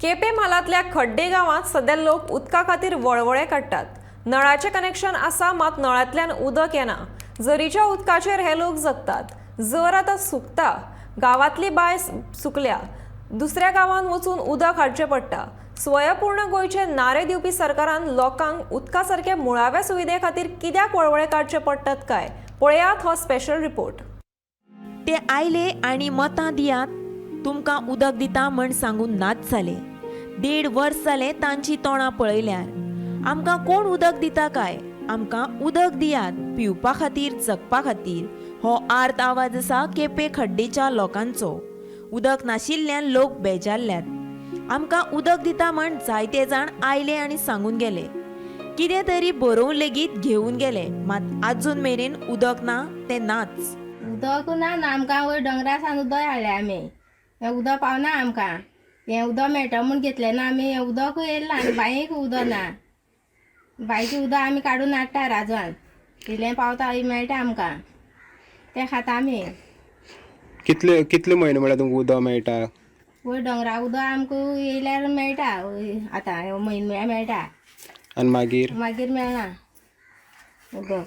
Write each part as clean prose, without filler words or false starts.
केपें म्हालांतल्या खड्डे गांवांत सध्या लोक उदका खातीर वळवळे काडटात. नळाचें कनेक्शन आसा, मात नळांतल्यान उदक येना. झरीच्या उदकाचेर हे लोक जगतात. जर आतां सुकता, गांवांतली बांय सुकल्या, दुसऱ्या गांवांत वचून उदक हाडचें पडटा. स्वयंपूर्ण गोंयचे नारे दिवपी सरकारान लोकांक उदका सारक्या मुळाव्या सुविधे खातीर कित्याक वळवळे काडचे पडटात काय? पळयात हो स्पेशल रिपोर्ट. ते आयले आनी मतां दियात, तुमकां उदक दिता म्हण सांगून नाच जाले. 1.5 वर्स जालें तांची तोंडां पळयल्यार. आमकां कोण उदक दिता काय? आमकां उदक दियात, पिवपा खातीर, जगपा खातीर. हो आर्त आवाज आसा केपें खड्डेच्या लोकांचो. उदक नाशिल्ल्यान लोक बेजारल्यात. आमकां उदक दिता म्हण जायते जाण आयले आनी सांगून गेले, कितें तरी बरोवन लेगीत घेवन गेले, मात आजून मेरेन उदक ना तें नाच. उदक ना ना आमकां. वयर दोंगरा सावन उदक हाडलें आमी. हें उदक पावना आमकां. हें उदक मेळटा म्हूण घेतलें ना आमी. हें उदकूय येयलां आनी बांयक उदक ना. बांयचें उदक आमी काडून हाडटा राजवान. इल्लें पावता मेळटा आमकां, तें खाता आमी. कितले कितले म्हयने म्हळ्यार तुमकां उदक मेळटा? वयर दोंगरा उदक आमकां येयल्यार मेळटा, आतां म्हयनो म्हळ्यार मेळटा. आनी मागीर? मागीर मेळना उदक.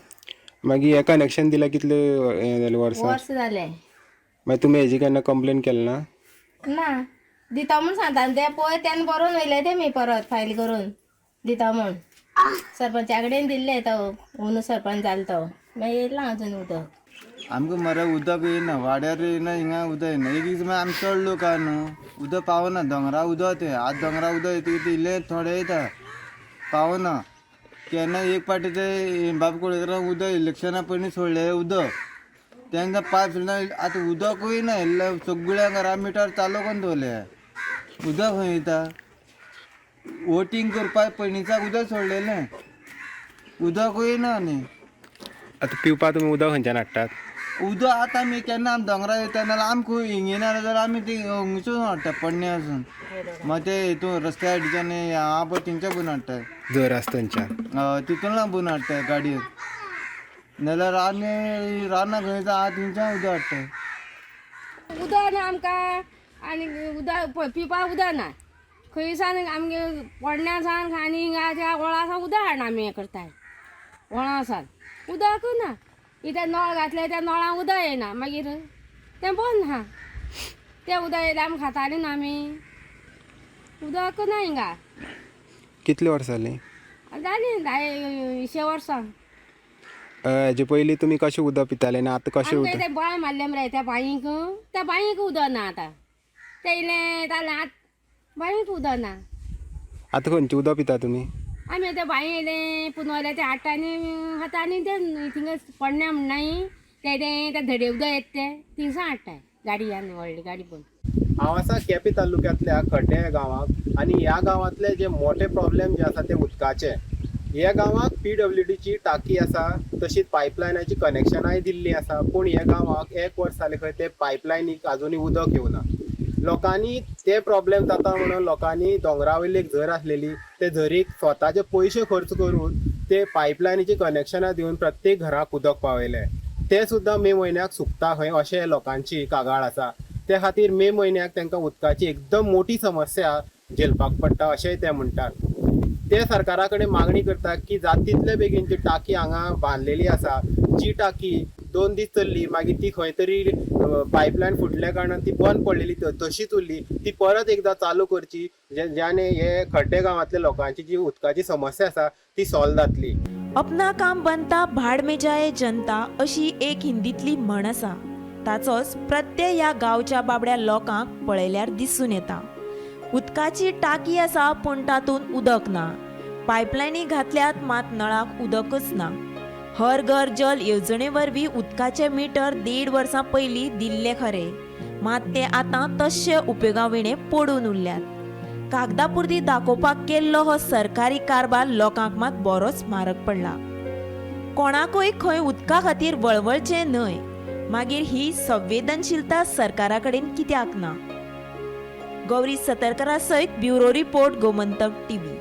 मागीर हें कनेक्शन दिल्यार कितले हें जालें वर्सां? वर्स जालें. मागीर तुमी हेजी केन्ना कंप्लेन केली ना? ना, दिता म्हूण सांगता ते पळय तेन्ना बरोवन वयले ते मी परत फायल करून दिता म्हूण सरपंचा कडेन दिल्ले. तो अंदू सरपंच जालो तो. मागीर येयलां अजून उदक. आमकां मरे उदक येयना, वाड्यार येयना, हिंगा उदक येयना. एक दीस मागीर आमी चड लोक आहा न्हू, उदक पावना. दोंगरा उदक तें आतां दोंगरा उदक येतकीर इल्लें थोडें येता, पावना केन्ना. एक पाटी ते बाब कोळेकरान उदक इलेक्शना पयलीं सोडलें उदक, तेन्ना पायप सोडना. आतां उदकूय ना इल्लें. सगळ्या घरा मिटर चालू करून दवरले, उदक खंय येता? वोटींग करपाक पयलींच्याक उदक सोडलेलें, उदकूय ना न्ही. आतां पिवपाक तुमी उदक खंयच्यान हाडटात? उदक आतां आमी केन्ना आमी दोंगरार वयता, नाल्यार आमकां खंय हिंगा ना जाल्यार आमी ती हांगसून हाडटा, पडणे वचून. मागीर ते हितून रस्त्या सायडीच्यान हांगा पळय थिंगच्या भरून हाडटा. जर आसा थंयच्यान? हय, तितून भरून हाडटा गाडयेन. नाल्यार आमी रानां खंय आहा थिंगच्यान उदक हाडटा. उदक ना आमकां आनी उदक पिवपाक उदक ना. खंय सावन आमगे पोडण्या सावन आनी हिंगा त्या वळा सावन उदक हाडना आमी. हें करताय वळा सावन उदक ना. इतें नळ घातले, त्या नळां उदक येयना. मागीर तें बंद आहा. तें उदक येयल्यार आमी खातालीं न्हू आमी. उदक ना हिंगा. कितली वर्सां जालीं? जालीं 10 वर्सां. हेजे पयलीं तुमी कशें उदक पिताले आनी आतां कशें आमकां उदक? ते बांय मारले मरे, त्या बांयक, त्या बांयक उदक ना आतां. तें इल्लें जालें, आतां बांयक उदक ना. आतां खंयचें उदक पिता तुमी? आमी आतां बांय येयलें पुनवलें तें हाडटा आनी खाता. आनी तें थिंगा पडण्या म्हणनाय तें तें तें धडे उदक येता तें थिंगसान हाडटाय गाडी, आनी व्हडली गाडी पळोवन. हांव आसा केपें तालुक्यांतल्या खड्डे ह्या गांवांत आनी ह्या गांवांतले जे मोठे प्रॉब्लेम जे आसा ते उदकाचे. ह्या गांवाक PWDची टाकी आसा, तशीच पायपलायनाची कनेक्शनाय दिल्ली आसा, पूण ह्या गांवाक 1 वर्स जालें खंय ते पायपलायनीक आजुनूय उदक येवना. लोकांनी ते प्रॉब्लेम जाता म्हणून लोकांनी दोंगरा वयली एक झर आसलेली, ते झरीक स्वताचे पयशे खर्च करून ते पायपलायनीची कनेक्शनां दिवन प्रत्येक घराक उदक पावयलें. ते सुद्दां मे म्हयन्याक सुकता खंय, अशें लोकांची कागाळ आसा. ते खातीर मे म्हयन्याक तांकां उदकाची एकदम मोठी समस्या झेलपाक पडटा अशेंय ते म्हणटात. ते सरकारा कडेन मागणी करतात की जाता तितले बेगीन जी टाकी हांगा बांदलेली आसा, जी टाकी 2 दीस चल्ली, मागीर ती खंय तरी पायपलायन फुटल्या कारणान ती बंद पडलेली तशीच उरली, ती परत एकदां चालू करची, ज्याने हे खड्डे गांवांतल्या लोकांची जी उदकाची समस्या आसा ती सॉल्व जातली. अपना काम बनता भाड में जाए जनता अशी एक हिंदीतली म्हण आसा. ताचोच प्रत्यय ह्या गांवच्या बाबड्या लोकांक पळयल्यार दिसून येता. उदकाची टाकी आसा पूण तातूंत उदक ना. पायपलायनी घातल्यात मात नळाक उदकच ना. हर घर जल येवजणे वरवीं उदकाचे मिटर 1.5 वर्सां पयलीं दिल्ले खरे, मात ते आतां तश्शे उपेगा विणें पडून उरल्यात. कागदा पुरती दाखोवपाक केल्लो हो सरकारी कारभार लोकांक मात बरोच म्हारग पडला. कोणाकूय खंय उदका खातीर वळवळचें न्हय, मागीर ही संवेदनशीलता सरकारा कडेन कित्याक ना? गौरी सतरकरा सयत ब्युरो रिपोर्ट, गोमंतक टीव्ही.